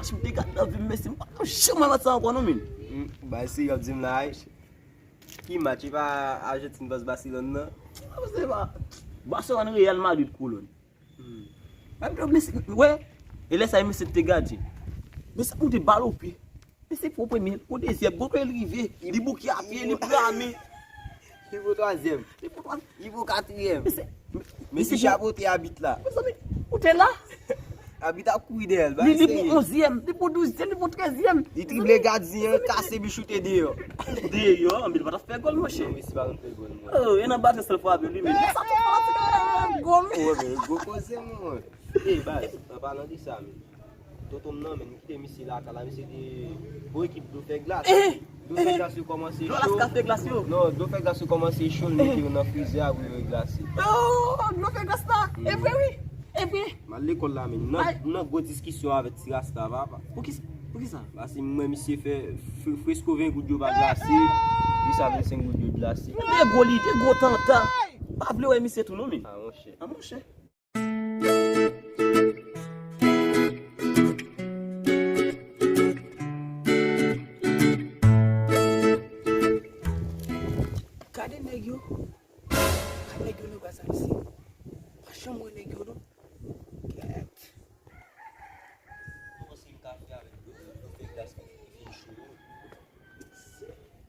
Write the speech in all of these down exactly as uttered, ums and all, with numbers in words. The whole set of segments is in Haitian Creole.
Match m te gade nan vi m, mesye, m pa janm wè match sa ankò non, men. Hmm, bay serye w ap di m la, ay. Ki match? E pa Ajantin fas Baselòn nan? Se pa Baselòn, Real Madrid, kolòn. Hmm. Menm jan mesye, wè, e lè sa mesye te gade. Mesye moute bal o pye. Mesye pran premye, pran dezyèm, bon, lè l rive, li bouke a pye, li pran men. Li pran twazyèm. Li pran twazyèm. Li pran katriyèm. Mesye, mesye chapote abit la. Mezanmi, ou te la? Abit ap kouri dèyè l, li, li pran onzyèm, li pran douzyèm, li pran trèzyèm. Li trible gadyen an, kase bi choute deyò. Deyò, men li pa t ap fè gòl, monchè. Non, Messi pa konn fè gòl, mwen. Oh, e nan batè sèl frape li, men sa tou fè gòl. Oh, men gwo koze, mwen. E, baz, an palan de sa, men. Tonton m nan, men, m kite misye lakay la, misye te bon ekip dlo fè glas. Dlo fè glas yo kòmanse cho. Dlo la ka fè glas yo. Non, dlo fè glas yo kòmanse cho, l mete yo nan frizè a pou yo glase. Oh, dlo fè glas la. E vre, wi. E vre. M al lekòl la, men. Nan, nan gwo diskisyon avèk ti rasta, papa. Poukisa? Poukisa? Paske m wè misye fè fre-, fresko ven goud yo pa glase. Li sa vennsenk goud yo glase. Li te gwo, li te gwo tanta. Pa vle wè misye tou non, men. Ah, monchè. Ah, monchè. Gade nèg yo. Gade nèg yo nan gaz la, mesye. Pa janm wè nèg yo, non. Kèt. Kòman si m ka fè avèk dlo, dlo fè glas ki vin cho yo?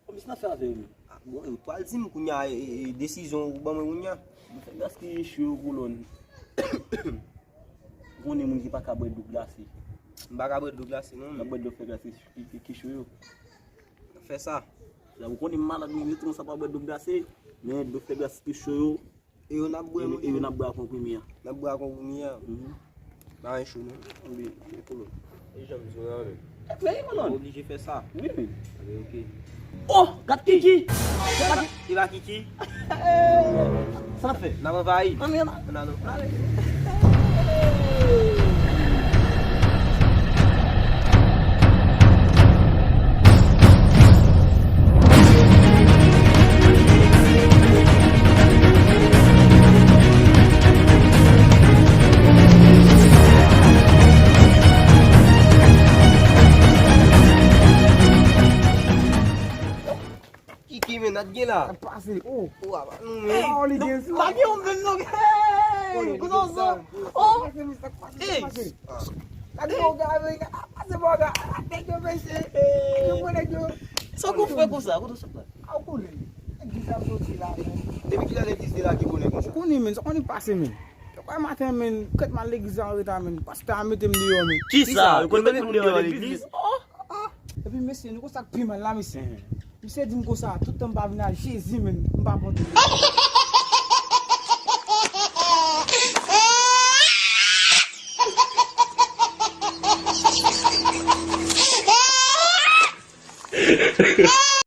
Kòman si n ap fè avè yo? Ah, bon, ou pral di m kounye a, e, e, desizyon ou ban mwen kounye a. Dlo fè glas ki cho yo, kolòn. Ou konnen moun ki pa ka bwè dlo glase. M pa ka bwè dlo glase, non. Ou ka bwè dlo fè glas ki, ki, ki cho yo. Fè sa. Sa, ou konnen m malad, men yo tou sa pa bwè dlo glase. Men dlo fè glas ki cho yo. E yo n ap bwè, e yo, e yo n ap bwè a konprime a. N ap bwè a konprime a. Mhm. Pa gen cho, non. Wi, e kolòn. E jan m di w la, men. E vre, wi, kolòn. Ou oblije fè sa. Wi, men. Anben, ok. Oh, gad Kiki! Gad Kiki! E pa Kiki. Sa n ap fè? N ap anvayi. Ann, ann, ann. Ann al, ann. Kiki, men, n ap gen la. N ap pase, oh. Ou a pa nou, men. Oh, li gen sou. Pa gen yon menm non. Hey, kote w sot? Oh. Hey. Gade yon gade, pase bon gade. Nèg yo, mesye. Yo pran nèg yo. Sa w konn fè konsa? Kote w sot la? A w konnen. Legliz ap soti la, men. Depi kilè legliz te lage bonè konsa? Konnen, men, sa konnen pase, men. Yo kwè maten, men, kèt m al legliz la an reta, men. Pastè a mete m deyò, men. Kisa? Yo konn mete moun deyò legliz? Oh! Ah, epi mesye, nou konn sa k pi mal la, mesye. Misye di m konsa, tout tan m pa vin al Jezi, men, m pa pote.